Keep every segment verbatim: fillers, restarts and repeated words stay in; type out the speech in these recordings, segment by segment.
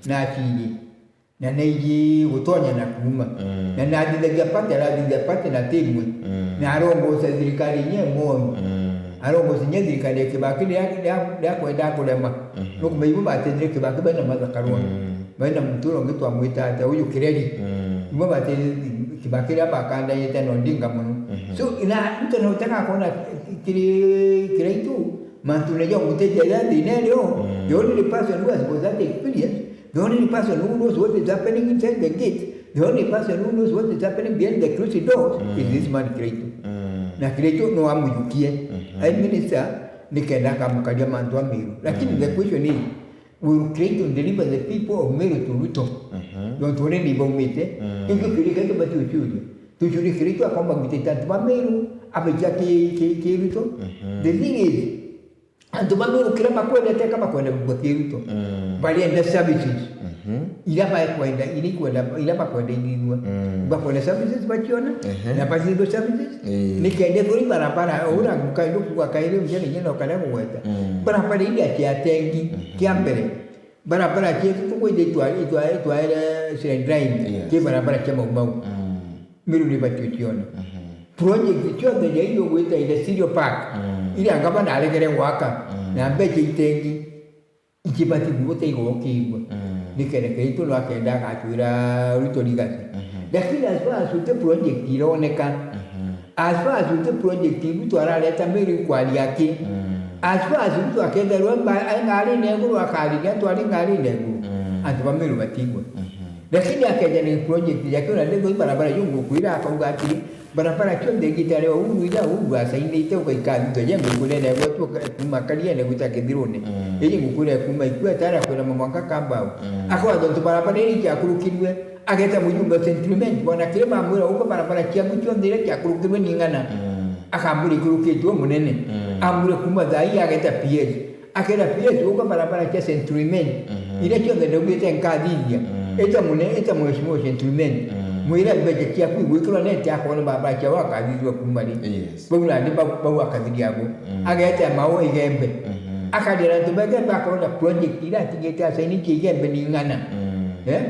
na aciri, na naiji gutonya na kuuma. Mm. Na nathithagia party, arathithia party na timwe. Mm. Na arongoca thirikari inya imwe. Mm. Arongoca inya thirikari ya Kibaki riria, riria, riria kwenda kurema. Mhm. Nukumenya ibo batethire Kibaki bena mathakarwa. Mm. Bena muturo ungi twamwita atia, uyu Kireri. Mm. Ibo batethire Kibaki riria bakandanyite na Odinga muno. Mhm. So, ina, into na utega kona kiri, kiri itu, mantu na jo mutejia ya thina rio. Mm. The only person who has got that experience, the only person who knows what is happening inside the gate, the only person who knows what is happening behind the closed doors is this man Kiraitu. Mm. Na Kiraitu no amujukie. Mhm. Ai minister, nikenda akamukaria mantu a Meru. Lakini the question is, will Kiraitu deliver the people of Meru to Ruto? Mhm. Nontu uria ni baumite, mm, kiu kiu kiria Kiraitu bati uciuria. Tuciurie Kiraitu akomba gwitite antu ba Meru, abaikia ki, ki, ki Ruto. Mhm. The thing is, antu ba Meru kiria bakwendete ka bakwenda kugua ki Ruto. Mm. Barienda services. Mhm. Iria bakwenda, iria ikwenda, iria bakwenda ithithua. Mm. Bakwenda services baciona, ehe, na bathithua services. Ii. Nikenda ithuri barabara, ura nguka ndukuga kairi mjane nyena ukaria kugweta. Mm. Barabara iria cia tengi, mhm, kia mbere. Barabara cietu tukwija itwa-, itwa-, itwaere Sendai, yes, ki barabara cia Mau Mau. Mm. Meru ni bati uciona. Mhm. Project cionthe iria igwita Industrial Park, mm, iria ngavana aregere gwaka, mm, na mbeca itengi, icibati guguteigwa ukigua. Mm. Nikenda Kiraitu no akenda agatwira Ruto legacy. Mhm. Lakini as far as uti project ironeka, mhm, as far as uti project Ruto arareta Meru ikwaria ki, mm, as far as Ruto aketherwa ngari na iguru, akariria antu ari ngari na iguru, mm, antu ba Meru batigua. Mhm. Lakini akeja ni project yake, ona ndego barabara yungu kwira akauga atiri, barabara cionthe igitare o uru ira uru asainite ugaika thutha je ngukure na gwetu kuma Kariene gwita Kithirune. Mm. Iji ngukure kuma Ikweta ara kwira mwanka Kambau. Mm. Akwa antu barabara iri ciakurukirwe, ageta mujumbe wa Saint Clement, bwana Kirima amwira uko barabara ciaku cionthe ira ciakurukirwe ni ng'ana. Mm. Akambura ikurukitwe munene. Mm. Amwire kuma thaa ii ageta P S. Akera P S uka barabara cia Saint Clement. Mhm. Iria cionthe ndaugite nkathithia. Mm. Ita mune, ita mheshimiwa Saint Clement. Mm. Mwire mbeca ciaku igwikirwa nete akona barabara cia wakathithua kuma ri. Yes. Bau nandi bau, bau akathiria abo. Mm. Agete mao Igembe. Mhm. Akarira antu ba Igembe akona project ira atigite asaini cia Igembe ni ng'ana. Mm. Eh?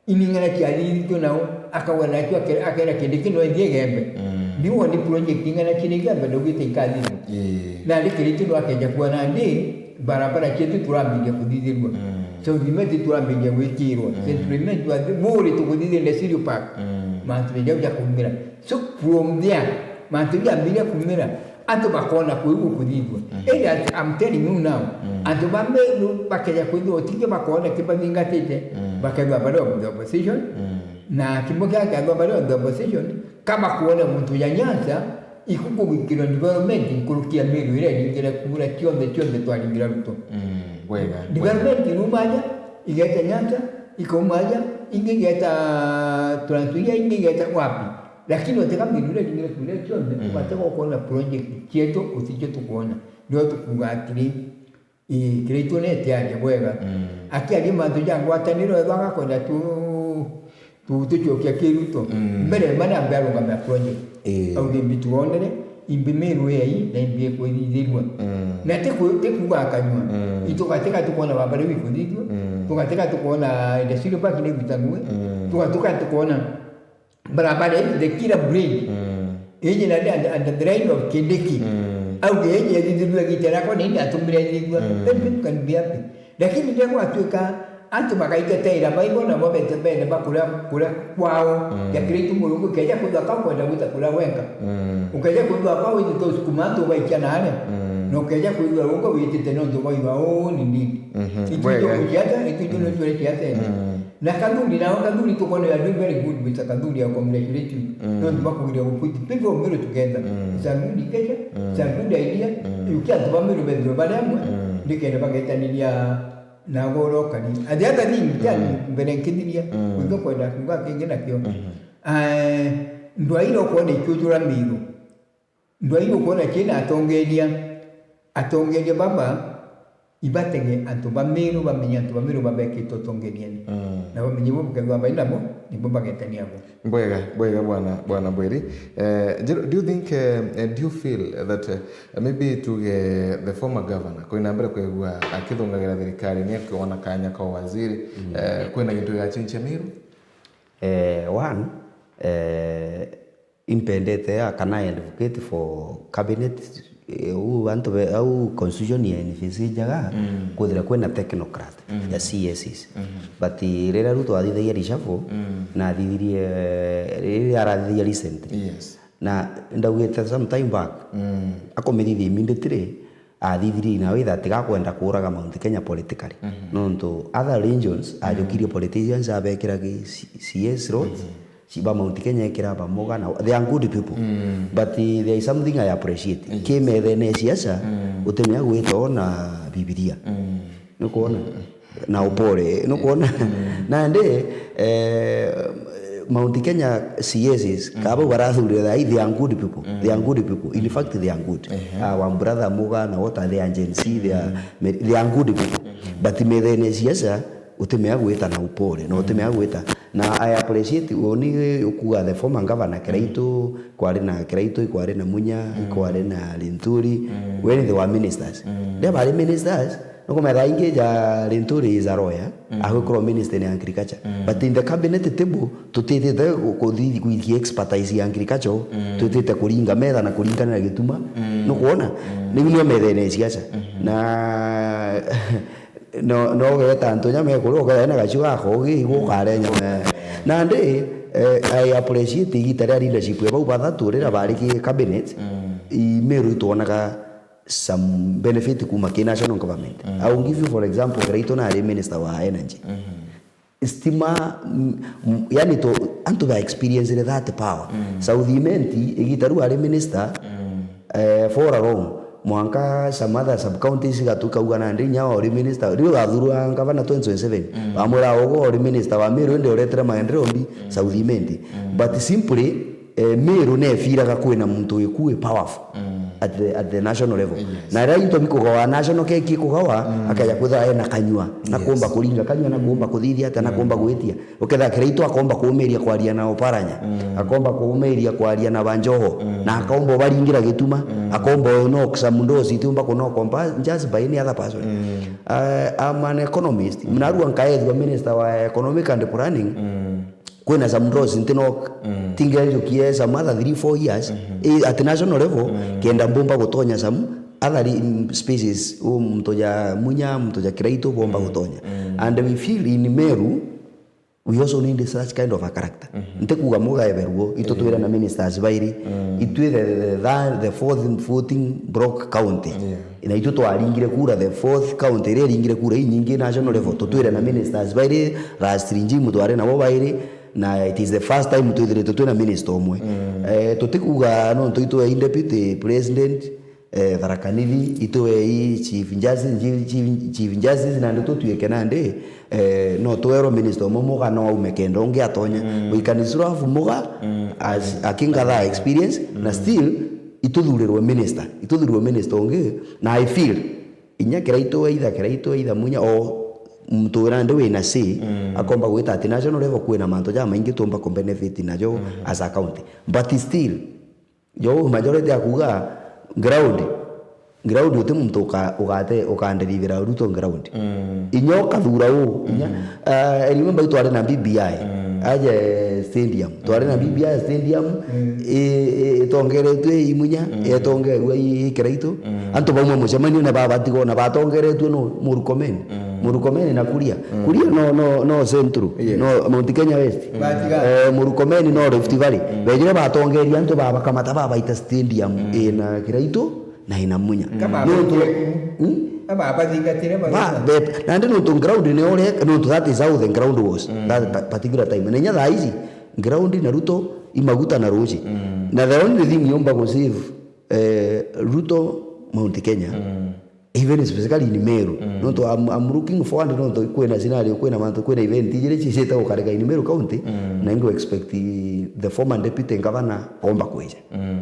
Ini ng'ana ciathithitue nao, akauga nacio ake-, akera Kindiki no ethie Igembe. Mm. Ndiwoni project ing'ana ciri Igembe ndaugite ikathithua. Ii. Nandi Kiraitu no akeja kuona ndi, barabara cietu turambiria kuthithirua. Mm. South Imenti turambiria gwikirwa. Mm. Central Imenti twathi-, buri tukuthithia Industrial Park. Mm. Mantu ni jau jakumira. So from there, mantu jambiria kumira. Antu bakona kuu gukuthithua. Mhm. Indi as I'm telling you now, mm, antu ba Meru bakeja kwithirwa utingi bakona kibathingatite, mm, bakethwa bari on the opposition, mm, na kimwe kia kethwa bari on the opposition, ka bakwona muntu ya Nyanza ikukugikirwa development nkuruki ya Meru iria iringire kura cionthe, cionthe twaringira Ruto. Mm, bwega, bwega. Development irumaja, igeta Nyanza, ikaumaja, ingi igeta Trans Nzoia, ingi igeta wapi? Lakini utega Meru iria iringire kura cionthe, mm, ugatega ukwona project cietu uticio tukwona. Nio tukuuga atiri, ii, Kiraitu ni etiaria bwega. Mm. Akiaria mantu ja ngwataniro, ethwa agakwenda tu, tu, tucokia ki Ruto. Mm. Mbere, mana ambe arungamira project. Ii. Auge, "Imbi tuonere, imbi Meru ii, na imbi ikwithithirua." Mm. Na ti ku-, ti kuuga akanyua. Mm. Itugatika tukwona barabara iu ikuthithua. Mm. Tugatika tukwona Industrial Park ni igwitanue. Mm. Tugatika tukwona barabara iji, the Kira Bridge. Mm. Iji na the, and, and the line of Kindiki. Mm. Auge iji ethithirue gitera ko nini atumire ethithua. Mm. Then people can be happy. Lakini riria gwatuika antu magaiteteera baibo nabo bete bene bakuria, kuria kwao, mm, ya Kiraitu Murungu, ukeja kwithwa ka ukwenda gwita kuria wenka. Mm. Ukeja kwithwa ka withite usukuma antu ugaikia naare. Mm. Na ukeja kwithwa uko witite nontu bwa iba uu ni ndini. Mhm. Itu bwega. Itu kuciata, itu, itu, mm, nitwire ciatene. Mm. Na Kathuri nao, Kathuri tukwona you are doing very good, Mister Kathuri, I congratulate you. Mm. Nontu bwa kugiria gukwiti people of Meru together. Mm. It's a good gesture, mm, it's a good idea. Mm. Yukia antu ba Meru bethirwe bari amwe, mm, nikenda bagetaniria na goro kani. And the other thing, mm, mbere nkithiria, mm, kwinga kwenda kuuga kingi nakio. Mhm. Eh, ndwaire ukwona ikiujura Meru. Ndwaire ukwona kina atongeria, atongeria baba, Ibatege antu ba Meru, bamenye antu ba Meru babekite utongeniani. Mm. Na bamenye bo bukegua bai nabo, nibo bagetania bo. Bwega, bwega bwana, bwana Mbwiri. Eh, do, do you think, eh, eh, do you feel that, eh, maybe tuge the former governor, kwina mbere kwegua akithungagira thirikari, ni akiona kanya ka waziri, mm, eh, kwina gintu gigachinchia Meru? Eh, one, eh, impendete ya kana I advocate for cabinet, eh, u antu be, au constitution ya N V C njaga, mm, kwithira kwina technocrat, mm, ya C S Es. Mm-hmm. But riria Ruto athithagia reshuffle, mm, na athithirie, riria arathithagia recently. Yes. Na ndaugite some time back, mm, akumithithia immediately, athithirie na witha atiga kwenda kuuraga Mount Kenya politically. Mhm. Nontu other regions, mm, ajukirie politicians abekira ki C-, C S roads, mhm, ci-, ba Mount Kenya ekira ba Muga na they are good people. Mm. But, eh, there is something I appreciate. Yes. Kimethene ya siasa, mm, utimea gwita ona Bibilia. Mm. Nukwona? Na upole. Nukwona? Mm. Nandi, eh, Mount Kenya C Ss, mm, kaba barathurire thaa ii, they are good people. Mm. They are good people. In fact, they are good. Ehe. Ah, wa brother Muga na what are they, Gen Z, they are, mm, me-, they are good people. Mm. But methene siasa, utimea gwita na upole, na utimea gwita. Na I appreciate, uni ukuga the former governor Kiraitu, kwari na Kiraitu, kwari na Munya, mm, kwari na Linturi, mm, when they were ministers. Mm. They were ministers, nukumetha ingi ja Linturi is a lawyer, mm, agwikorwo minister in agriculture. Mm. But in the cabinet table, tutitite ku-, kuthi-, kuikia expertise ya agriculture, mm, twitite kuringa metha na kuringana na gituma. Mm. Nukwona? Mm. Niu nio methene siasa. Mm-hmm. Na no, no ugeta antu nyama ikuria, ukethira ena gaciu gako, ugi, igua ukare nyama. Nandi, eh, I appreciate igita ria leadership ya bau bathatu riria bari ki cabinet, mm, i Meru itwonaga some benefit kuma ki national government. Mm. I will give you for example, Kiraitu nari minister wa energy. Mm-hmm. Stima, mm, mm, yani to, antu ba experience that power. Mm. South Imenti, igita riu ari minister, mm, eh, for a long, mwanka some other sub counties igatuka uga nandi nya ori minister, riu gathurwa ngavana twenty twenty-seven. Mm. Bamwira ugo ori minister wa Meru, indi uretire maendeleo mbi, mm, South Imenti. Mm. But simply, eh, Meru nefiraga kwina muntu wiku wi powerful, mm, at the, at the national level. Yes. Na riria into bikugawa national keki ikugawa, mm, akaja kwithira ena kanyua, na, yes, kumba kuringa kanyua, na kumba kuthithia atia, na, mm, kumba gwitia. Ukethira Kiraitu akomba kuumiria kwaria na Oparanya, mm, akomba kuumiria kwaria na Banjoho, mm, na akomba ubaringira gituma, mm, akomba unock some doors itiumba kunock just by any other person. Mm. Uh, I'm an economist. Mm. Narua nkaethua minister wa economic and planning. Mm. Kwina some draws ntinoka. Mm. Tingejukie some other three, four years, mm-hmm, eh, at national level, mm, kenda mbumba gutonya some other re-, mm, spaces, u muntu ja Munya, muntu ja Kiraitu bomba, mm, gutonya. Mm. And we feel in Meru, we also need such kind of a character. Mm-hmm. Ntikuga Muga eberwo, itu, mm-hmm, twire na ministers bairi, mm, itwi the, the, the, the fourth voting block county. Yeah. Na itu twaringire kura, the fourth county iria iringire kura inyingi national level, tutwire na ministers bairi, last regime twari nabo bairi, na it is the first time twithirite twina minister umwe. Mm. Eh, tutikuga nontu itwe i deputy president, eh, Tharaka Nithi, itwe i chief justice, chief, chief, chief justice, nandi tutwike nandi, eh, no twerwe minister umwe Muga no aume kenda ungi atonya. Mm. We can still have Muga, mm, as akingatha experience, na, mm, still ituthurirwe minister, ituthurirwe minister ungi, na I feel inya Kiraitu either, Kiraitu either Munya o muntu wira ndi wina say, mm, akomba gwita ati national level kwina mantu jamaingi tumba ku benefit najo, mm-hmm, as a county. But still, jo majority akuga ground, ground uti muntu uka-, ugate, ukanderivira Ruto ground. Mm. Inya ukathura u, inya, mm, ah, I remember twari na B B I, mm, aje stadium. Twari na, mm, B B I stadium, mm, i-, i-, itongeretwe i Munya, mm, yetongerua i, i Kiraitu. Mm. Antu bauma mucemanio na babatigwo na batongeretwe no Murkomen. Mm. Murkomen na Kuria. Mm. Kuria no, no, no Central. Yes. No Mount Kenya West. Mm. Batiga. Eh, Murkomen no Rift Valley. Mm. Bejire batongeria antu babakamata babaita stadium, mm, ina Kiraitu na ina Munya. Kama nontu, abathingire ku. Hmm? Kama abathingatire ba, bathingata. Be-, nandi nontu ground ni ore, nontu that is how the ground was, mm, that pa-, particular time. Na inya thaa ici, ground na Ruto, i maguta na ruji. Mm. Na the only thing yomba gu save, eh, Ruto, Mount Kenya, mm, even specifically in Meru. Mm. Nontu I'm, I'm looking forward, nontu kwina scenario, kwina mantu, kwina event ijiri cicite gukarika in Meru County, mm, na ingu expect the former deputy governor omba kwija. Mm.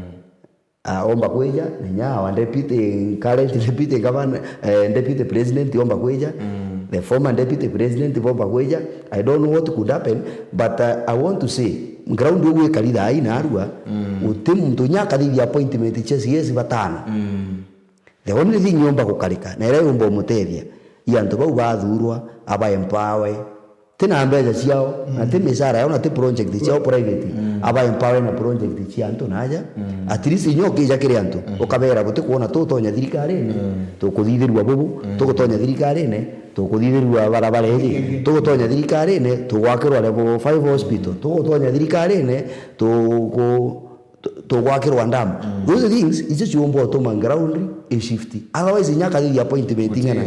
Ah, omba kwija, na inya our deputy, current deputy governor, eh, deputy president omba kwija, the former deputy president bomba kwija. I don't know what could happen, but, uh, I want to say, ground ugu ikari thaa ii naarua, guti muntu inya akathithia appointment cia C S batano. The only thing yomba gukarika, na iria yomba umutethia, i antu bau bathurwa, aba empower, ti na mbeca ciao, na ti misara yao, na ti project ciao private, aba empower na project cia antu na aja. At least inya ukija kiri antu, ukabera, guti kwona tugutonya thirikarine, tukuthithirua bubu, tugutonya thirikarine, tukuthithirua barabara iji, tugutonya thirikarine, tugwakirwa level five hospital, tugutonya thirikarine, tuku tu-, tugwakirwa dam. Those things icio ciumba utuma ground i shift. Otherwise, inya akathithia appointment ing'ana,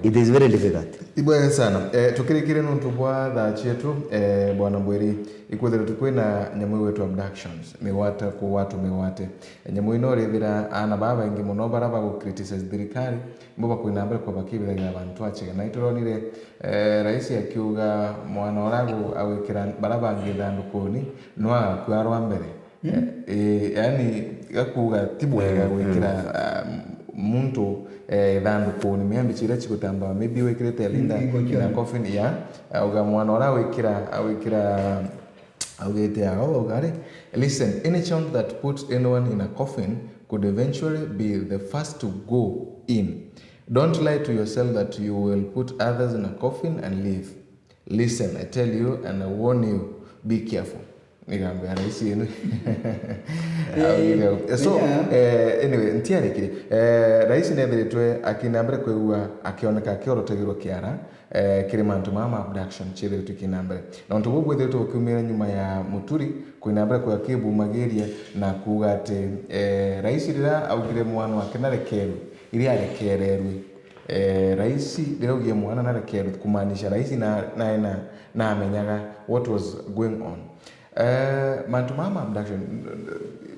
it is very difficult. Ibwega sana. Eh, tukirikire nontu bwa thaa cietu, eh, Bwana Mbwiri, ikwithirwa tu kwina nyamu igwitwa abductions, migwate, kugwatwa migwate. Nyamu ino urithira aana baa baingi mono bara bagu criticize thirikari, nibo bakwina mbere kwa bakibithagira bantu achega. Na ituronire, eh, rais akiuga mwana uria agu-, agwikira bara bangi ithandukuni, no agakua arwa mbere. Eh, eh, yani, gakuuga ti bwega gwikira, ah, muntu, eh, ithandukuni, miambi ciria cigutamba, maybe wikirite linda in a coffin, yeah. Auga mwana uria awikira, awikira, augite, ah, auga ri, "Listen, any child that puts anyone in a coffin could eventually be the first to go in. Don't lie to yourself that you will put others in a coffin and leave. Listen, I tell you and I warn you, be careful." Migambo ya rais ino. Eh, so, eh, anyway, ntiarikire. Eh, rais nethiritwe akina mbere kwigua akioneka akiorotegirwa kiara, eh, kiri mantu maa ma abduction ciethiritwe kina mbere. Na untu buu bwithiritwe bukiumira nyuma ya Muturi kwina mbere kwa akibumagiria na kuuga ati, eh, rais riria augire mwana wake narekerwe, iria arekererwe, eh, rais riria augie mwana narekerwe, kumaanisha rais na, na, na, namenyaga what was going on. Eh, mantu maa ma abduction,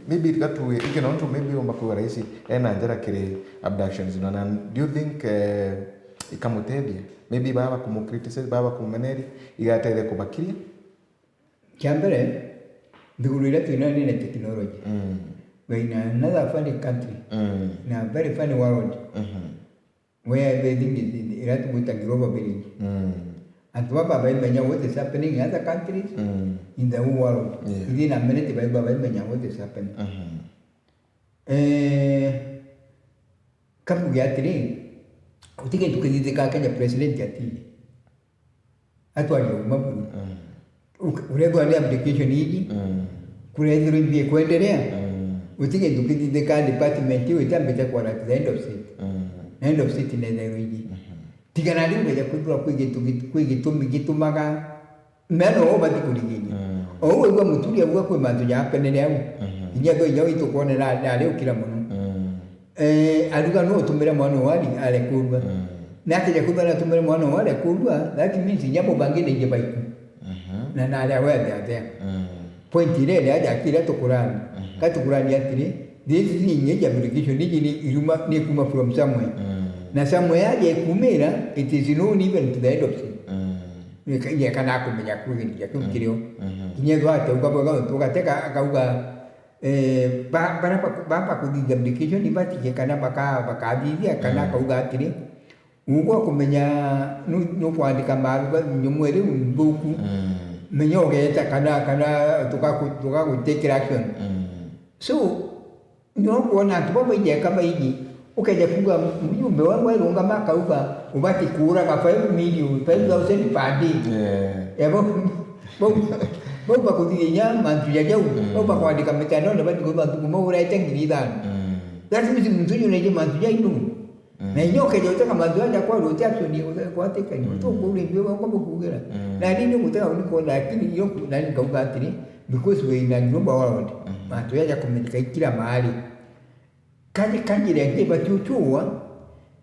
maybe gatuge, ingi nontu maybe omba kuuga rais ena njara kiri abductions, no, na do you think, eh, ikamutethia? Maybe baba bakumukriticize, baba bakumumeneria, igatethia kubakiria? Kia mbere, nthiguru iria twina ni na technology. Mm. We in another funny country, mm, in a very funny world, mhm, where everything is in, iria tugwita global village. Mm. Antu baba baimenya what is happening in other countries, mm, in the whole world. Yeah. Within a minute, baba baimenya what is happening. Mhm. Eh, kambuge atiri, guti gintu kithithikaa Kenya president atiri. Atwaria uma buru. Mm. Uk-, urethwa ni application iji, mm, kurethirwa imbi kwenderea, mm, guti gintu kithithikaa department iu itambite kwara at the end of state. Mm. Na end of state nethairwa iji. Mhm. Tiga nandi ugeja kwithirwa kwi gintu git-, kwi gitumi gitumaga mea no ubati kurigiria. Mm. O uu waigua Muturi auga kwi mantu ja apenere au. Mhm. Kinya thwa inya witu kwone na, nari ukira mono. Mm. Eh, aruga no utumire mwana uo ari-, arekurua. Mm. Na akeja kwithwa natumire mwana uo arekurua, that means inya mubangi naingi baiku. Mhm. Na nari awe athea athea. Mm. Point iria iria ajakire tukurani. Mhm. Ka tukurani atiri, this thing iji application iji ni iruma, ni kuma from somewhere. Mm. Na somewhere aja ikumira, it is known even to the head of state. Mm. Ni ka-, ni kana akumenya kugiria kiu, mm, kirio. Mhm. Kinya thwa ateuga bwega untu ugateka akauga, eh, ba-, bara baku-, ba-, bakuthithia application ibatige kana baka-, bakathithia kana, mm, akauga atiri, ugwa kumenya nu-, nukwandika maruga nyumu iri nthuku, mm, menya ugeta kana, kana tugaku-, tugagutikira action. Mm. So, no kwona antu bau baijeka baingi, ukeja kuuga mjumbe wangwa irungama akauga ubati kuuraga five million, five thousand per day. Yeah. Eh, bau, bau, bau bakuthithia mantu ja jau, mm, bau bakwandika mitandaone bati kuuga antu kuma urete ngiri ithano. Mm. That means muntu uyu naije mantu ja inu. Mm. Na inya ukeja uteka mantu aja kwa rote action ni uthe-, kwatikani, mm, utu kuri mbio bako bukugira. Mm. Na nini gutega uni kwona, lakini iyo ku-, nani nkauga atiri, because we in a global world, mm, mantu aja kumenyeka ikira mahali. Kaji, kaji renge bati uchuwa,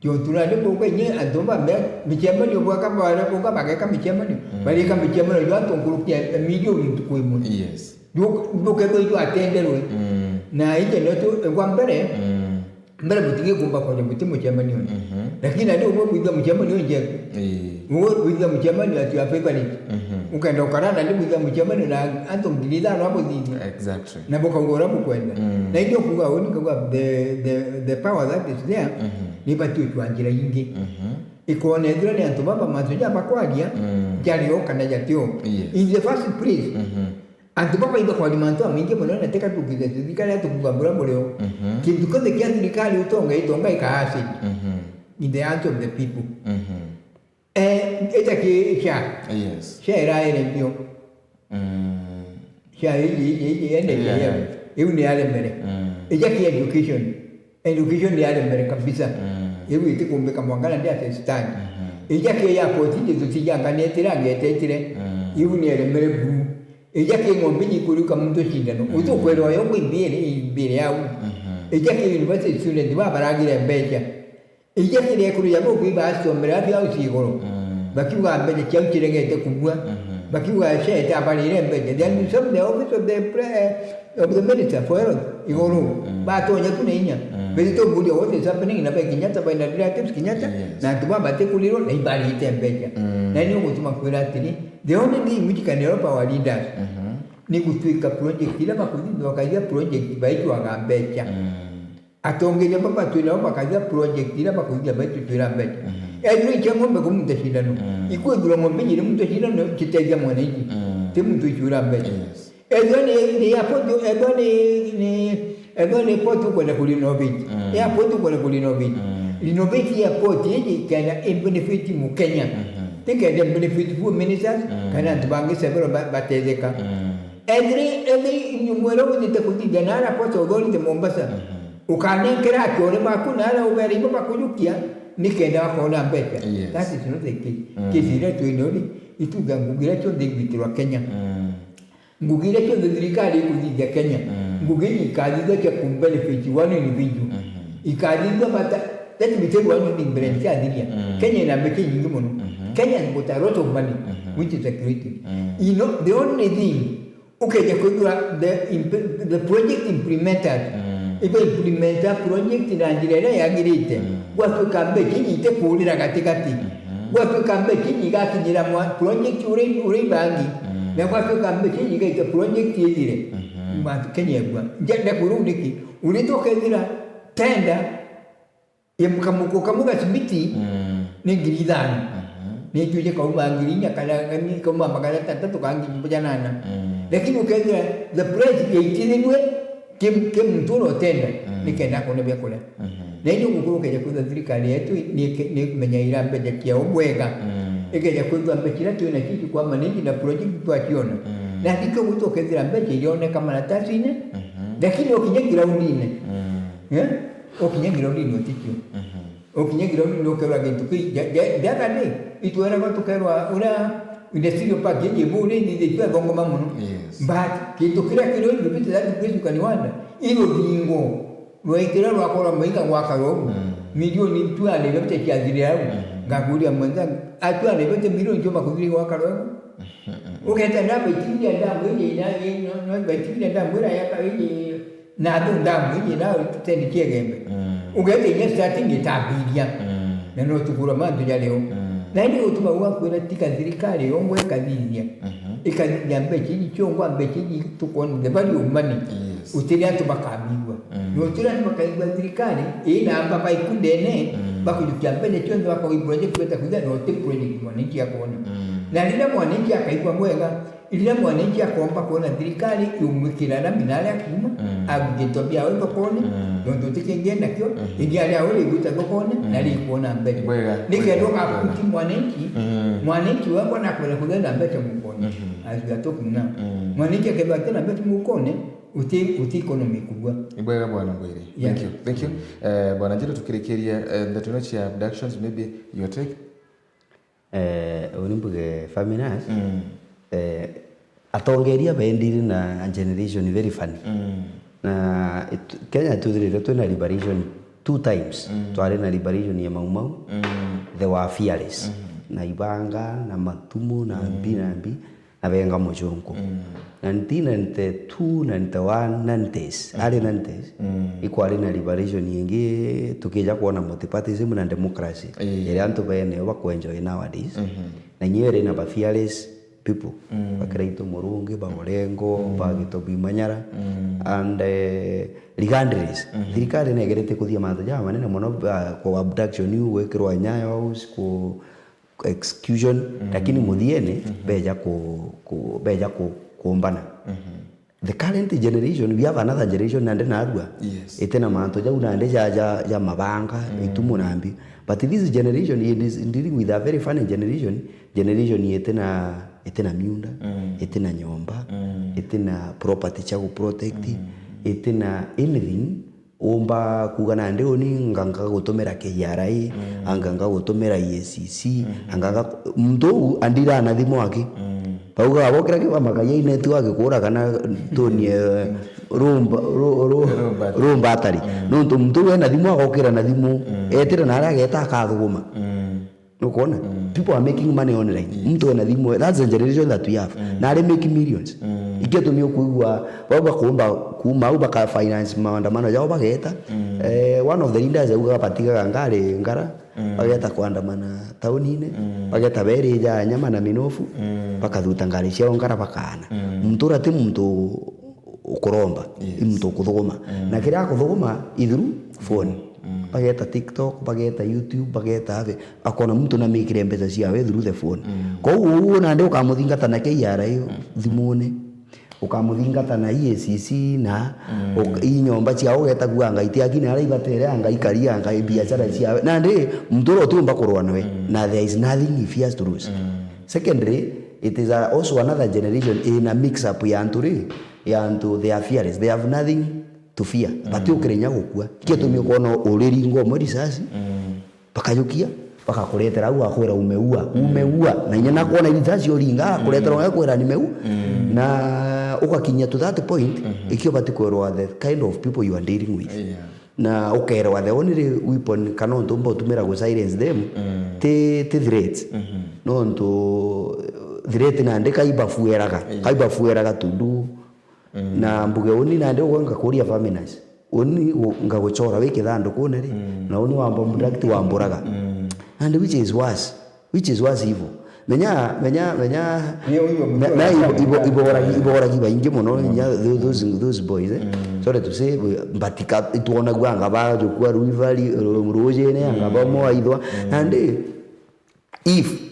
jo turande boga inye antu ba me, michemanio bwa kama wale boga bageka michemanio, mm, barika michemanio yo antu nkurukia milioni ntuku imwe. Yes. Ndu-, ndukethwa ijo atenderwe. Mm. Na ije no tu, kwa mbere, mm, Mbere butigikumba kwaria buti mucemanio. Mhm. Lakini nandi umwe bwithia mucemanio njeku. Ii. Umwe bwithia mucemanio at your favorite. Mhm. Ukenda ukarana ndi bwithia mucemanio na antu ngiri ithano abuthithia. Exactly. Na bukauga uria bukwenda. Mm. Na indio kuga uni kuga the, the, the power that is there, mhm, ni bati ucwa njira ingi. Mhm. Ikona ethira ni antu baba mantu ja bakwaria, mm, jario kana jatio. Yes. In the first place, mhm, antu baba iba kwaria mantu amaingi mono na teka tukithe thirikari atukuga bura burio. Mhm. Kintu kionthe kia thirikari utonga itonga ikaasi. Mhm. In the hands of the people. Mhm. Eh, ita ki cha. Yes. Cha iraere mbio. Mm. Cha iji, iji, iji, ende yeah, yeah. Iu ni aremere. Mm. Ija ki education. Education ni aremere kabisa. Mm. Iu itikumbika mwangana ndi ati stand. Mhm. Ija ki airport iji tutijanganitire angetetire. Mm. Iu ni aremere buru. Ija ki ng'ombe iji kuriuka muntu cindano. Mm. Utu kwera oyo kwi mbire, mbire yau. Mhm. Ija ki university student babaragire mbeca. Ija kiri ekuru ya boku ibasomera athi au ciguru. Mm. Bakiuga mbeca ciau ciregete kubua. Mhm. Bakiuga cete abarire mbeca. They are in some the office of the pre-, of the minister for health iguru. Mm. Batonya tu na inya. Mm. Beti tuburia what is happening na bai Kenyatta, bai na relatives Kenyatta. Yes. Na antu baba batikurirwo na ibarite mbeca. Mm. Na ni ugutuma kwira atiri, the only thing which can help our leaders, mhm, ni gutwika project ira bakuthithia bakathia project baitwaga mbeca. Mm. Atongeria baba twinao bakathia project ira bakuthithia baitu twira mbeca. Mhm. Ethirwa icia ng'ombe kumunta cindano. Mm. Ikwithirwa ng'ombe ijiri muntu cindano citethia mwananchi. Mm. Ti muntu icuira mbeca. Yes. Ethirwa ni, ni airport, ethirwa ni, ni, ethirwa ni airport ukwenda ku renovate. Mm. Airport ukwenda ku renovate. Mm. Renovate airport iji kenda i benefit Mukenya. Mhm. Ti kenda i benefit few ministers, mm, kana antu bangi several ba-, batetheka. Mm. Ethirwa, ethirwa nyumu iria withite kuthithia na ara Ports Authority Mombasa. Mhm. Ukanenkera acore baku na aria ubere ibo bakujukia, nikenda bakona mbeca. Yes. That is not the case. Mm. Case iria twinao ri, ituga ngugi iria cionthe igwitirwa Kenya. Mm. Ngugi iria cionthe thirikari ikuthithia Kenya. Mm. Ngugi ikathithia cia ku benefit one individual. Mhm. Ikathithia bata, that we tell one thing mbere ntiathiria. Mm. Kenya ina mbeca inyingi muno. Mhm. Kenya has got a lot of money, mhm, which is a creative. Mm. You know, the only thing Ukeja kwithirwa the imp-, the project implementers, mm, iba implementa project na njira iria yagirite, mm, gwatuika mbeca iji itikurira gatigati, mhm, gwatuika mbeca iji igakinyira mwa-, project uria, uria ibangi, mm, na gwatuika mbeca iji igaita project ithire. Mhm. Mantu Kenya egua. Nja-, ndakwira uu niki? Urite ukethira tender ya kamuko kamwe ga cimiti, mm, ni ngiri ithano. Mhm. Ni itwije kauma ngiri inya kana, kana kauma magana atantatu kana ngiri janana. Mm. Lakini ukethira the price yaitithinwe ki, ki muntu uria utenda, mm, nikenda akone bia kuria. Mhm. Na ni ugukorwo ukeja kwithirwa thirikari yetu ni, ni imenyaira mbeca ciao bwega. Mm. Ikeja kwithirwa mbeca iria twina cio kwa manage na project twaciona. Mm. Na thikio gwitu ukethira mbeca irioneka maratasine, mhm, lakini ukinya groundine. Mm. Eh? Ukinya groundini utikio. Mhm. Ukinya groundini ukerwa gintu ki, ja-, ja-, the other day, itweragwa tukerwa uria industrial park iji buri ni the jua thongoma muno. Yes. But kintu kiria kiri in the that place you can wonder, i ruthingo rwa ikira rwakorwa maiga gwaka ruu, mm, milioni two hundred fifty ciathirira au. Mm. Ngakuria mwenzangu, a two hundred fifty milioni cio makuthire gwaka ruu? Ugeta na betiria ndamu iji na, no, no, betiria ndamu ira yaka iji na thu ndamu iji na teni kiegembe. Mm. Ugeta inya starting itambiria. Mm. Na no tukura mantu ja leo. Mm. Na ni utuma uga kwira tika thirikari yongwa ikathithia. Mhm. Ikathithia mbeca iji ciongwa mbeca iji tukona the value of money. Yes. Utiri antu bakamigua. Mm. Na utiri antu bakaigua thirikari ina amba baikundene, mm, bakujukia mbeca cionthe bakauga project beta kuja na uti project mwananchi akona. Mm. Na riria mwananchi akaigua mwega, riria mwananchi akomba kuona thirikari yumwikira rami na aria akiuma, mm, agukia into biawe thokone, mm, nontu uti kingi enakio, mhm, indi aria uri gwita thokone, mm, na rikuona mbeca. Bwega, nikenda bwega, ugakuti bwega mwananchi, mm, mwananchi wakwa nakwenda kuthena mbeca mukone. Mhm. As we are talking now. Mm. Mwananchi akethwa atina mbeca mukone, uti, uti economy kubua. Ni bwega bwana Mbwire. Yeah. Thank you. Thank you. Eh, bwana Njiro, tukirikiria, eh, ndeto ino cia abductions, maybe your take? Eh, uni mbuge Faminas, mm, eh, atongeria baendire na generation very funny. Mm. Na it-, Kenya twithirite twina liberation two times. Mm. Twari na liberation ya Mau Mau, mm, they were fearless. Mm. Na ibanga, na matumu, na, mm, mbi, na mbi. na benga mucunku. Mm. Nineteen ninety-two, ninety-one, nineties. Mm. Early nineties, mm, ikwari na liberation ingi, tukija kwona multipartyism na democracy, ii, iria antu bene bakwenjoy nowadays. Mhm. Na inyo iri na ba fearless people, mm, ba Kiraitu Murungi, ba Orengo, mm, ba Gitobu Imanyara, mm, and, eh, regardless, mhm, thirikari negerete kuthia mantu jamanene mono, ba, ku abduction iu, gwikirwa Nyayo House, ku execution, mm, lakini muthiene, mhm, beja ku, ku, beja ku, kumbana. Mhm. The current generation, we have another generation nandi narua. Yes. Iti na mantu jau nandi ja, ja, ja mabanga, mm, itumu na mbi. But this generation is dealing with a very funny generation. Generation iti na, iti na miunda, mm, iti na nyomba, mm, iti na property cia gu protect, mm, iti na anything. Umba kuuga nandi uni nga, ngagutumira K R A, mm, anga ngagutumira E A C C, mm, anga nga, muntu uu andira na thimu aki. Mm. Baugaga bokira kibama kayaine tu agikura kana tunie, mm, rumba, ru-, ru-, rumba atari. Rumba atari. Mm. Nontu muntu uu ena thimu agokira na thimu, mm, etira na aria ageta akathuguma. Mm. Nukwona? Mm. People are making money online. Yes. Muntu ena thimu, that's the generation that we have. Mm. Na ari make millions. Mm. Ikio tumi ukuigua, bau bakumba kuma au baka finance maandamano jao bageta. Mm. Eh, one of the leaders augaga batigaga ngari ngara, mm, bageta kuandamana taunine, mm, bageta beri ja nyama na minofu, mm, bakathuta ngari ciao ngara bakaana. Mm. Muntu uria ti muntu ukuromba, yes, i muntu ukuthuguma. Mm. Na kiria akuthuguma i through phone. Mm. Bageta TikTok, bageta YouTube, bageta abe, akona muntu namikire mbeca ciawe through the phone. Mm. Kou uu nandi ukamuthingata na K R A, mm, thimune, ukamuthingata na E A C C na, mm, uk-, i nyomba ciao ugeta kuuga anga iti aki na aria ibatere, anga ikari, anga biashara ciawe. Nandi muntu uria utiumba kurwa nawe, mm, na there is nothing he fears to lose. Mm. Secondly, it is a, also another generation ina mix up ya antu ri, ya antu, they are fearless, they have nothing to fear. Mm. Batiukire inya gukua. Kio tumi, mm, ukona uriringwa umwe risasi, mm, bakajukia, bakakuretera au akwira umeua, mm, umeua. Na inya nakwona risasi uringa, akuretera, mm, umeua, kwira nimeu. Mm. Na ugakinyia to that point, mhm, ikio bati kwerwa the kind of people you are dealing with. Yeah. Na ukerwa the only weapon kana untu umba utumira gu silence them, mm, ti, ti threats. Mhm. Nontu threat nandi kaibafueraga, yeah, kaibafueraga to do. Mm. Na mbuge uni nandi ugwe ngakuria feminist. Uni u-, ngaguchora wi kithandukune ri, mm, na uni wamba abduct wamburaga. Mm. And which is worse? Which is worse evil? Menya, menya, menya, me-, me-, ibo-, ibo-, iboragi, iboragi baingi mono, mm, nya tho-, those, those boys, eh? Mm. Sorry to say, mbatika, itwonagua anga bajukua ruivari, ru-, rujine, anga, mm, bamo aithwa. Mm. Nandi, if,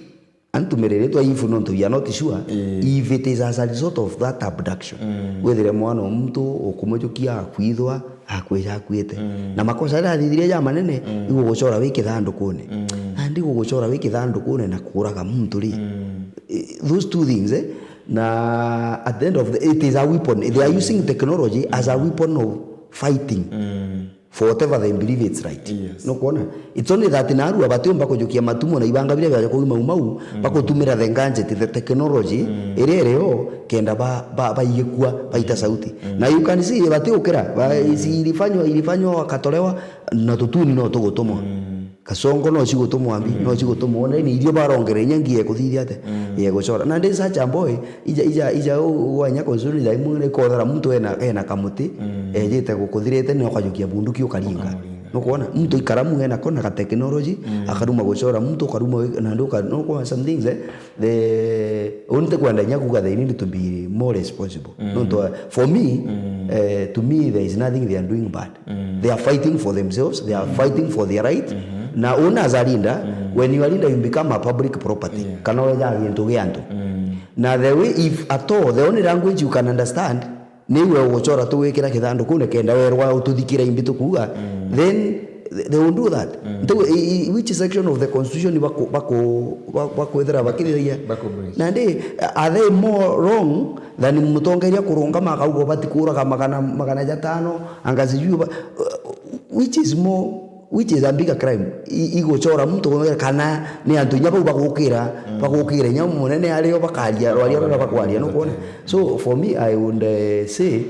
antu miriritwa if nontu we are not sure, eh, if it is as a result of that abduction, mm, withire mwana o muntu ukumujukia akwithwa, akwija akuite. Mm. Na makosa jaria athithire ja manene, mm, iguguchora wi kithandukune. Mm. Nandi iguguchora wi kithandukune na kuraga muntu ri. Mm. Eh, those two things, eh? Na at the end of the, it is a weapon. They are using technology as a weapon of fighting. Mm. For whatever they believe it's right. Yes. Nukwona? It's only that narua batiumba kujukia matumo na ibanga biria biaja kuu mau mau, mm, bakutumira the gadget, the technology, mm, iria irio, kenda ba, ba, baigikua, baita sauti. Mm. Na you can see, batiukira, ba, mm, si ilifanywa, ilifanywa wakatolewa, na tutuni no tugutumwa. Mm. Kasongo no cigutumwa mbi, mm, no cigutumwa. Ona ni irio barongere inya ngi ekuthithia ate, mm, yeguchora. Na ndi such a boy, ija, ija, ija u-, wanya constituency thaa imwe ni kothera muntu ena, ena kamuti, mm, ejite gukuthirite, ni ukajukia bunduki ukaringa. Ukamuringa. Nukwona? Muntu ikaramu ena ko na ka technology, mm, akaruma guchora muntu, ukaruma wi-, na nduka, nukwona some things, eh? The, uni tikwenda inya kuga they need to be more responsible. Mm. Nontu, uh, for me, mm, eh, to me, there is nothing they are doing bad. Mm. They are fighting for themselves, they are, mm, fighting for their right. Mm-hmm. Na uni as a leader, mm, when you are leader, you become a public property. Yeah. Kana weja gintu gia antu. Mm. Na the way, if at all, the only language you can understand, ni iwe uguchora tu gwikira kithandukune kenda werwa ututhikira imbi tukuuga, mm, then they will do that. Mm. Ntu, i-, i-, which section of the constitution baku-, baku-, ba-, bakwithira bakithithagia? Baku-, nandi, are they more wrong than mutongeria kurungama akauga ubati kuraga magana, magana jatano, anga sijui ba-, which is more, which is a bigger crime? I-, iguchora muntu kana ni antu inya bau bagukira, mm, bagukira inya munene ario bakaria, rwaria ruria bakwaria, nukwona? So for me, I would, eh, say,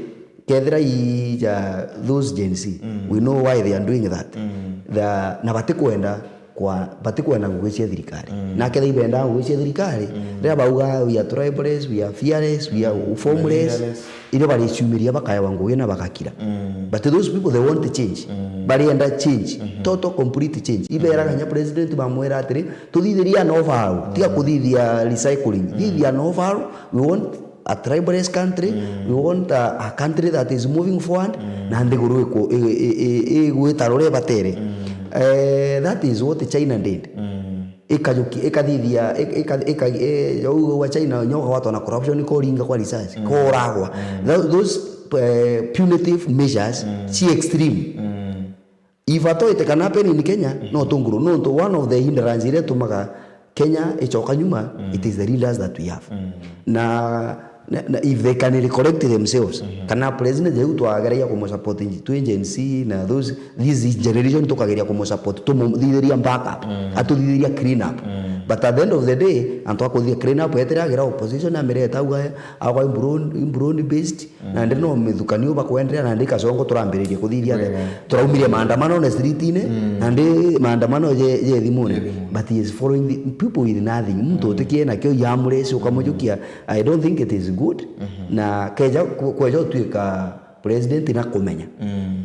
kethira ija those Gen Z, mm, we know why they are doing that. Mm. The, na batikwenda kwa, batikwenda ngugi cia thirikari. Mm. Na kethira ibendaa ngugi cia thirikari, mm, riria bauga, "We are tribalist, we are fearless, we are, mm, formless," leaderless, irio bariciumiria bakaewa ngugi na bagakira. Mm. But those people, they want change. Mm. Barienda change. Mm-hmm. Total, complete change. Iberaga, mm, kinya president bamwira atiri, "Tuthithirie an overhaul, tiga, mm, kuthithia recycling. Mm. Thithia an overhaul. We want a tribalist country. Mm. We want a, a country that is moving forward." Mm. Na nthiguru iku-, i-, i-, i-, igwita ruria ibatere. Mm. Eh, that is what China did. Mm. Ikajuki-, ikathithia, ik-, ika-, ika-, eh, ugwa China, nyo gwatwa na corruption, koringa kwa risasi, mm, koragwa. Mm. Tho-, those, eh, punitive measures, mm, ci extreme. Mm. If at all it can happen in Kenya, mm, no tunguru. Nontu one of the hindrance iria itumaga Kenya icoka nyuma, mm, it is the leaders that we have. Mm. Na, na, na if they can recollect themselves, mm-hmm, kana president jau twageragia kumusupport twi Gen Z na those, this generation tukageria kumusupport, tumuthithiria backup, mm, atuthithiria clean up. Mm. But at the end of the day, antu akuthithia clean up, etire agira opposition amireta auga, auga broad, broad based, mm, nandi no mithukanio bakwenderea, nandi kasongo turambiririe kuthithia atia. Wega. Turaumirie maandamano na street-ini, mm, nandi maandamano je, je thimune. Je thimune. But he is following the people with nothing. Muntu, mm, utikie nakio, yamureci ukamujukia. I don't think it is good. Mm-hmm. Na keja ku-, kweja utuika president na kumenya. Mm.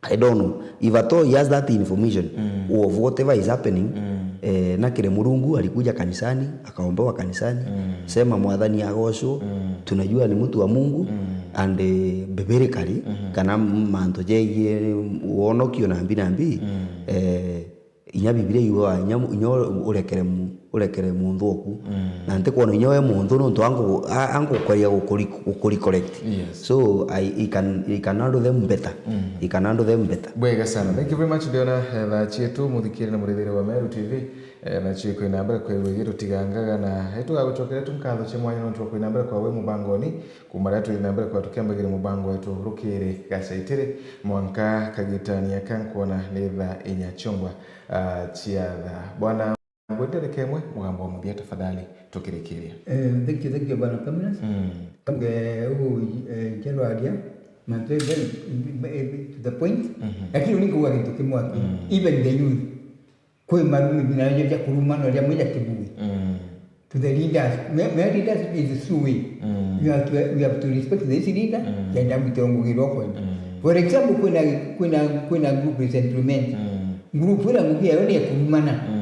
I don't know. If at all he has that information, mm, of whatever is happening, mm, eh, na kiri Murungu alikuja kanisani, akaombewa kanisani, mm, sema Mwathani agocwo, mm, tunajua ni mtu wa Mungu, mm, and, eh, biblically, mm-hmm, kana mantu jegie wonokio na mbi na mbi, mm, eh, inya Biblia yugaga, inya, inya urekere mu-, urekere munthu oku. Mm. Na ntikwona inya we munthu nontu angu-, a-, angukoria gukuri-, gukuri correct. Yes. So, I, I can, I can handle them better. Mm. I can handle them better. Bwega sana. Thank you very much, ndiona, eh, thaa cietu, muthikiri na murithiri wa Meru T V, eh, na ciiko ina mbere kwa iwe gitutigangaga na, eh, tugagucokeria tu nkatho cia mwanya nontu wa kwina mbere kwa we mubangoni, kuma riria twi na mbere kwa tukiambagiria mubango wetu rukiri gacaitiri, mwanka kagitania ka nkwona ni thaa inya ciongwa, ah, cia thaa. Bwana Ngwendere kemwe, mugambo wa muthia tafadhali, tukirikiria. Eh, thank you, thank you, Bwana Cameras. Mm. Kamge, ugu, eh, njerwaria, mantu very, eh, to the point. Mhm. Lakini uringi wa gintu kimwe aki, mm, even the youth, kwi marumi bina ja kuruma no ja mwija kibui. Mm. To the leaders, me, me leaders is true way. Mm. You have to, you have to respect this leader, mm, kenda mutongogirwa kwenda. Mm. For example, kwina, kwina, kwina group ya Central Men. Mm. Group ira ngugi yayo ni ya kurumana. Mm.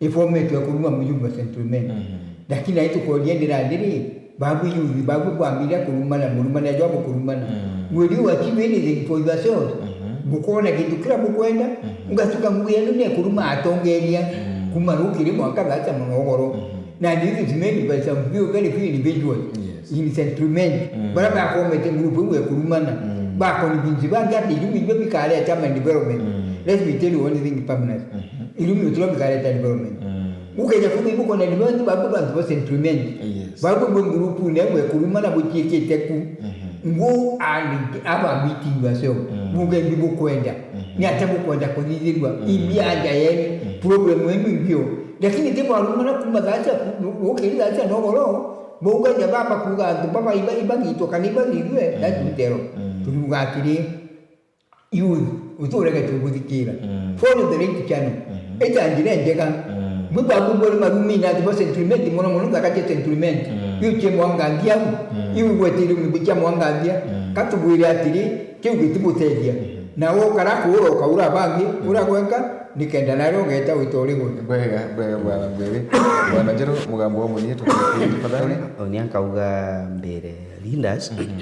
Ifometwe kuruma mujumbe wa Central Men. Mhm. Lakini aitukoria ndira ndiri, babu youth, babu bwambire kurumana, murumane jwa kurumana. Mm. Will you achieve anything for yourself? Mhm. Bukona kintu kira bukwenda, mhm, ugatuka ngugi yenu ni kuruma atongeria, mm, kuma rukiri mwanka thaa cia munogoro. Mhm. Na this is made by some few, very few individuals, yes, in Central Men. Mm. Bara bakomete group iu ya kurumana. Mm. Bakonvince bangi ati irumi ibio bikareta development. Mm. Let me tell you one thing, Permanent. Mhm. Irumi utiro bikareta development. Mm. Ukeja kuthi bukona development, babu bantu ba Central Men. Yes. Babu bwe group ne bwe kurumana buciikite ku. Mhm. Go and aba meeting yourself. Mm. Buge ndi bukwenda. Mhm. Ni ate bukwenda kuthithirwa. Mm. Imbi aja yeni. Mm. Problem yenu imbio. Lakini ti bwarumana kuma thaa cia ku-, ukiri thaa cia nogoro, baugaja baba kuga antu baba iba, ibagitwa kana ibathithue, mm, that's utero. Mm. Turiuga atiri, youth, uturege tuguthikira. Mm. Follow the right channel. Mhm. Ita njira njega. Mm. Mwibabu bore marumi na antu ba Central Men, mono mono thaka cia Central Men. Mm. Iu cia mwangangia au. Mm. Iu gwetire mwibu cia mwangangia. Mm. Katubwire atiri, kiu gitibutethia. Mhm. Na wokara kuura, ukaura bangi, mm, ura gwenka, nikenda nario ugeta wita uri guntu. Bwega, bwega, bwana Mbere. Bwana Njeru, mugambo wa muthia, tafadhali. Unia nkauga mbere, leaders, mhm,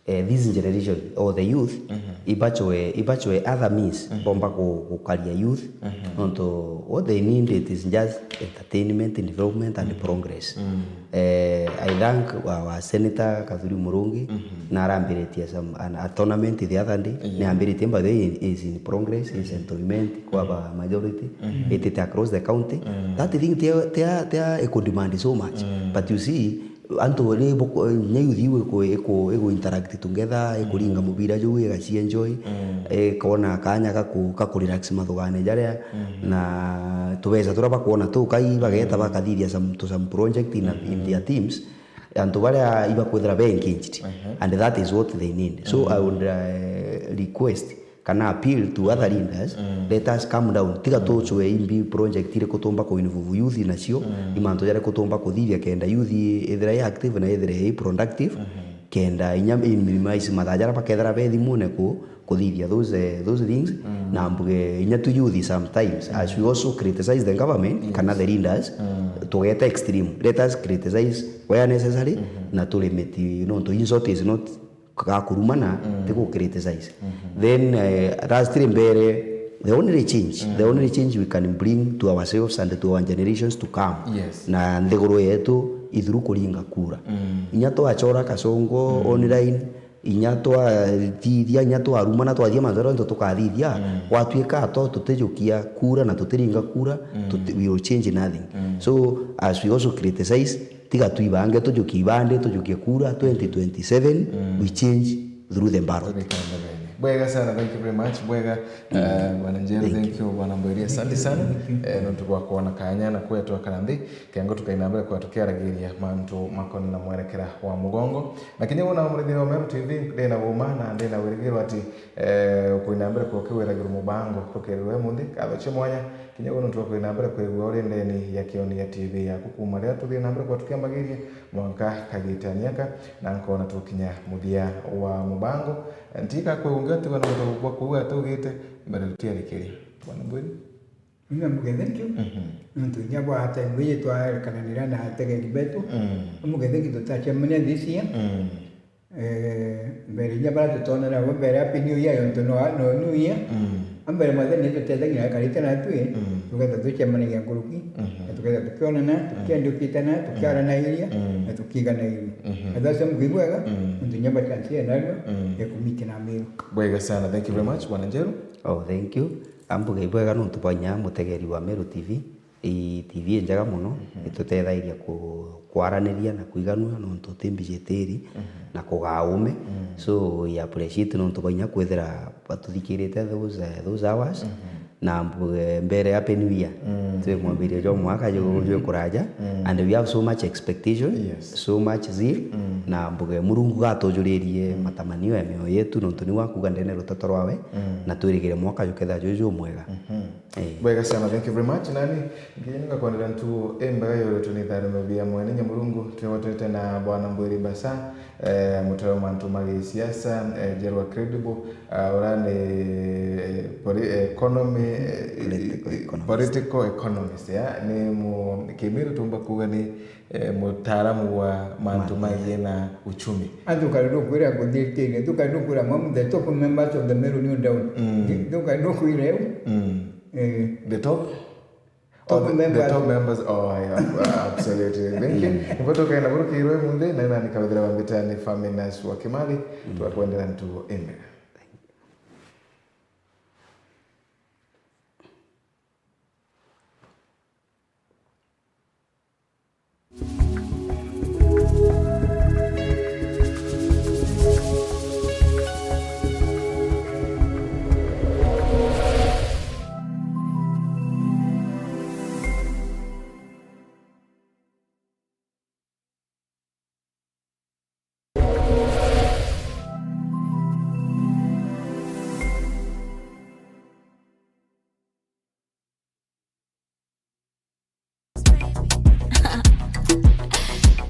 eh, this generation or the youth, mhm, ibachwe, ibachwe other means, mhm, bomba ku-, gukaria youth, mhm, nontu what they need, it is just entertainment, development and, mhm, progress. Mm. Eh, I thank our, our Senator Kathuri Murungi, mhm, na arambiritie some, an, a tournament the other day. Yeah. Ni ambiritie, by the way, is in progress, is, mhm, in tournament, kwa, mhm, ba majority, mhm, itite across the county. Mm. That thing tia, tia, tia, it could demand so much. Mm. But you see, antu ri buku-, nya youth iu iku-, iku-, iku interact together, ikuringa, mm, mubira juu, igaci enjoy, mm, ikona kanya ga ku-, ga ku relax mathugane jaria, mm, na tubesa turia bakwona tukai, bageta, mm, bakathithia some, to some project in, mm, in their teams. Antu baria ibakwithira be engaged, mhm, and that is what they need. So, mm, I would, uh, request kana appeal to other leaders, let us calm down. Tiga tucwe imbi project iriku tumba ku involve youth nacio, i mantu jariku tumba kuthithia kenda youth ithira i active na ithire i productive, kenda inya i minimize mathaa jaria bakethira be thimune ku, kuthithia those, eh, those things. Na mbuge inya tu youth sometimes, as we also criticize the government kana the leaders, tugeta extreme. Let us criticize where necessary, na tu limit, nontu insult is not ga kurumana, ti gu criticize. Then, eh, lastly, mbere, the only change, the only change we can bring to ourselves and to our generations to come, Yes. na nthiguru yetu ithuru kuringa kura. Inya twachora kasongo online, inya twathithia, inya twarumana, twathithia mantu jaria jonthe tukathithia, gwatuika to tutijukia kura na tutiringa kura, tuti-, we will change nothing. So, as we also criticize, tiga twibange, tujukie ibande, tujukie kura twenty twenty-seven, we change through the ballot. Tubikande bene. Bwega sana, thank you very much. Bwega, eh, Bwana Njeru, thank you, Bwana Mbwiri, asante sana. Eh, nontu bwa kwona kanya na kwetwa kara nthi, kengo tukaina mbere kwa tukiaragiria mantu makoni na mwerekera wa mugongo. Na kinya wona murithiri wa Meru T V, ndina buma na ndina wirigiro ati, eh, ukwina mbere kwa ukiwiragirwa mubango rukirirwe munthi, katho cia mwanya, Kinya uu nontu bwa kwina mbere kwigua uri ndeni ya Kionia T V yaku kuuma riria tuthii na mbere kwa tukiambagiria mwanka kagitani aka, na nkona tukinya muthia wa mubango. Ntika kwi ungi atigwa na untu bwa kuuga atugite mbere tutiarikiria. Bwana Mbwiri? Mimi mbuge thank you. Mhm. Nontu inya bwa time iji twarekananira na ategeri betu. Mm. Mbuge thank you tutacemania this year. Mm. Eh, mbere inya bara tutonera bo mbere Happy New Year yontu no, no New Year. Mm. Ambere mwathani ni tutethagia na karite na twi, Mm. tugetha tucemanagia nkuruki, Mhm. na tugetha tukionana, Mm. tukiendiukitana, Mm. tukiaranairia, Mm. na tukiganairia. Mhm. Na that's mgwi bwega, Mm. nontu inya ba chance ya narua, Mm. ya kumiti na miru. Bwega sana, thank you very much, Bwana Njeru. Oh, thank you. Ambuge ibwega nontu bwa inya mutegeri wa Meru T V. I T V injega mono, Mhm. itutethairia ku-, kwaraniria na kwiganua nontu ti mbiji itiri Mhm. na kugaa ume. Mm. So, I appreciate nontu bwa inya kwithira batuthikirite those, eh, those hours. Mhm. Na mbu-, eh, mbere Happy New Year. Mm. Twi mwambirio jwa mwaka ju-, Mm. jwi kuraja. Mm. And we have so much expectation, Yes. so much zeal. Mm. Na mbuge Murungu gatujuririe Mm. matamanio ya mioyo yetu nontu niwe akuga ndene ruteto rwawe. Mm. Na twirigire mwaka jukethira jwi jumwega. Mhm. Eh. Bwega sana, thank you very much. Nani, nginya ngakwendera ntuo imbega yoretwe ni tharimo bia mwene Nyamurungu, twigotete na Bwana Mbwiri Basa, eh, mutwe wa mantu ma gisiasa, eh, Njerwa Credible, ah, ura ni, eh, poli-, economy, eh, Political economist. Political economist, ya, ni mu-, Kimiru tumba kuga ni eh, mutaaramu wa mantu Mantu. Magie na uchumi. Antu kari ndukwira nguthirikine, tu kari ndukwira mamu the top members of the Meru New Dawn. Mm. Tu kari ndukwira eu. Mm. Eh. The top? Top Oh, the, the members. Top members. Oh, yeah, absolutely. Thank you. Mm. Ibo tukaenda burukirwe munthi, na ina nikawethira wa mbitani Faminas wa Kimali, Mm. twakwendera ntuo imbega.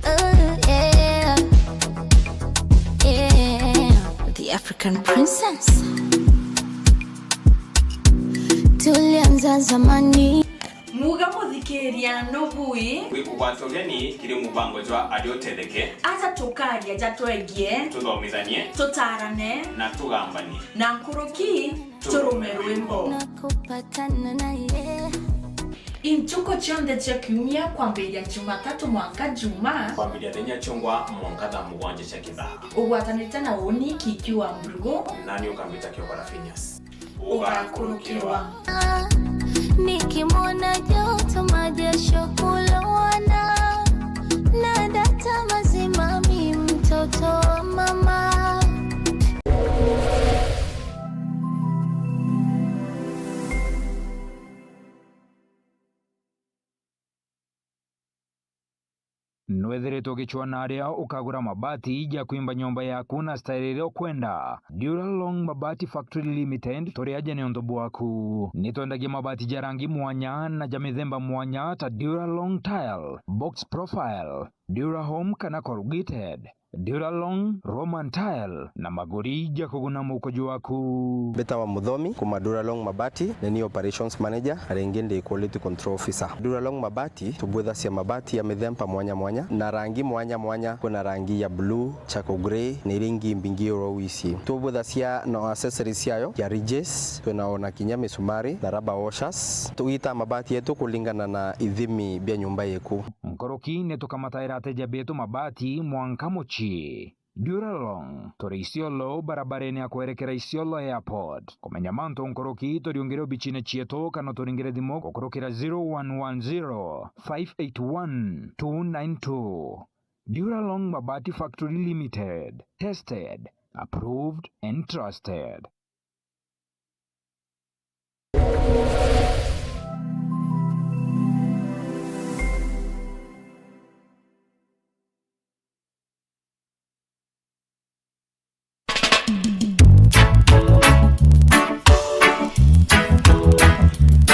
Ooh, yeah. Yeah. The African princess. Tulianza zamani. Muga muthikiria nugui. Wikugwata ugeni kiri mubango jwa Aria Utetheke. Aja tukaria jatwegie. Tuthomithanie. Tutarane. Na tugambanie. Na nkuruki, turume rwimbo. Nakupatana naye. Intuku cionthe cia kiumia kwambiria Jumatatu mwanka Juma. Kwambiria thenya ciongwa mwanka thaa mugwanja cia kithaa. Ugwatanite na uni Kiki wa Mbrugu. Nani ukambita Kioko Rafinas. Ugakurukirwa. Nikimwona joto majasho kulowana, na data mazima mi mtoto wa mama. Nwethire Tugicwa na aria ukagura mabati ja kwimba nyomba yaku na style iria ukwenda. Duralong Mabati Factory Limited, turi aja ni untu bwaku. Ni twendagia mabati ja rangi mwanya na ja mithemba mwanya ta Duralong Tile, Box Profile, Durahome kana Corrugated, Duralong, Roman Tile na maguri ja kuguna mukojo waku. Mbitawa Muthomi, kuma Duralong Mabati, ni ni operations manager, na ringi ndi quality control officer. Duralong Mabati, tubwithacia mabati ya mithemba mwanya mwanya, na rangi mwanya mwanya, kwina rangi ya blue, charcoal grey, na iria ingi mbingi oro wisi. Tubwithacia na accessories ciayo, ya ridges, twina ona kinya misumari, na rubber washers. Tugitaa mabati yetu kulingana na ithimi bia nyumba yeku. Nkuruki ni tukamataira ateja betu mabati mwanka mucii. Duralong, turi Isiolo, barabarene ya kwerekera Isiolo Airport. Kumenya mantu nkuruki, turiungire obicine cietu kana turingire thimu gukurukira zero one one zero, five eight one, two nine two. Duralong Mabati Factory Limited. Tested, approved and trusted.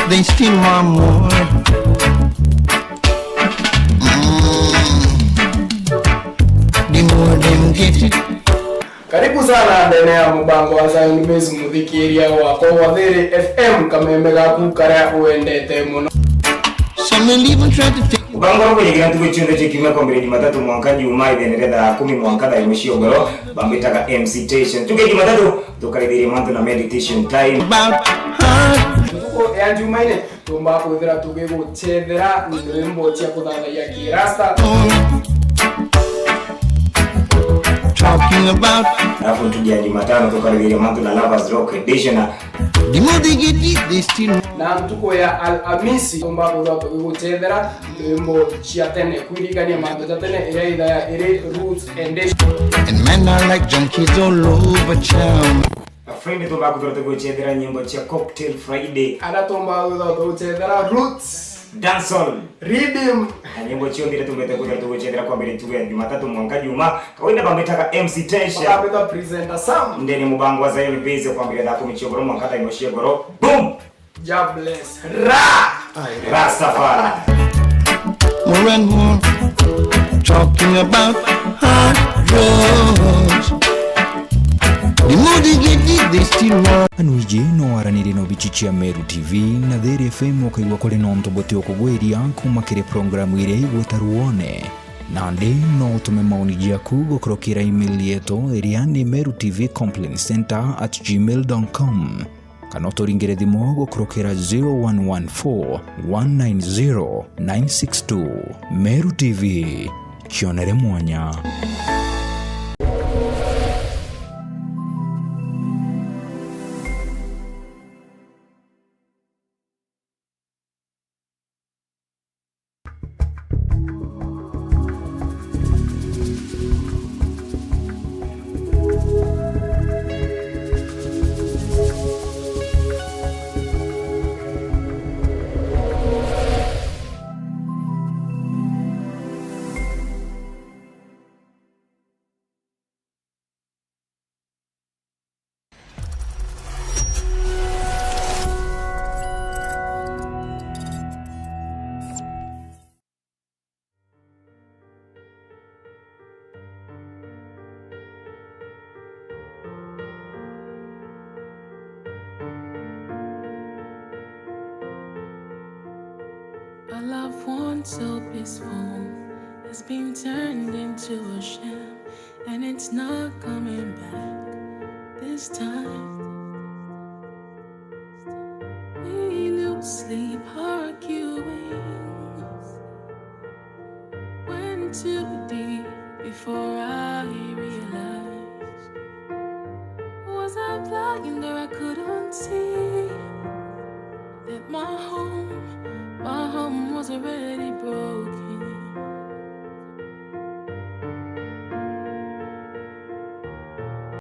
They still want more. Mm. The more them get it. Karibu sana ndene ya mubango wa Zion Base, muthikiria wakwa wa Thiri F M, kameme gaku karia wendete muno. Some will even try to take Mubango uria ukujikira ntuku cionthe cia kiumia kwambiriria Jumatatu mwanka Juma, ithene ria thaa kumi mwanka thaa imwe cia ugoro, bambitaga M C Station. Ntuku ya Jumatatu, tukarithiria mantu na meditation time. About her. Ntuku ya Jumaine, tumba kwithira tugiguchethera ndwimbo cia kuthathagia kirasta. Talking about. Alafu ntuku ya Jumatano, tukarithiria mantu na Lovers Rock Edition. The more they get it, they still. Na ntuku ya Alhamisi, tumba kwithira tugiguchethera ndwimbo cia tene, kwirikania mantu ja tene, iria ithaya iri Roots Edition. And men are like junkies all over town. A friend, tumba kwithira tugiguchethera nyimbo cia Cocktail Friday. Aria tumba kwithira tugiguchethera Roots. Dancehall. Rhythm. Na nyimbo cionthe iria tumbite kwithira tugiguchethera kwambiriria ntuku ya Jumatatu mwanka Juma. Kawaida bambitaga M C Station. Bakambita presenter Sam. Ndene mubango wa Zion Base kwambiriria thaa kumi cia ugoro mwanka thaa imwe cia ugoro. Boom! Jah bless. Ra! Rastafari. More and more talking about hard drugs. The more they get it, they still want. Anu iji no waranirie na obici cia Meru T V na Thiri F M, ukaigua kuri na untu buti ukugwiria kuma kiri programu iria igwita Ruone. Nandi no utume maoni jaku gukurukira email yetu iria ni meru T V complaint center at gmail dot com. Kana uturingire thimu gukurukira zero one one four, one nine zero, nine six two. Meru T V, kionere mwanya. A love once so peaceful has been turned into a sham, and it's not coming back this time. We lose sleep arguing, went too deep before I realized. Was I blind or I couldn't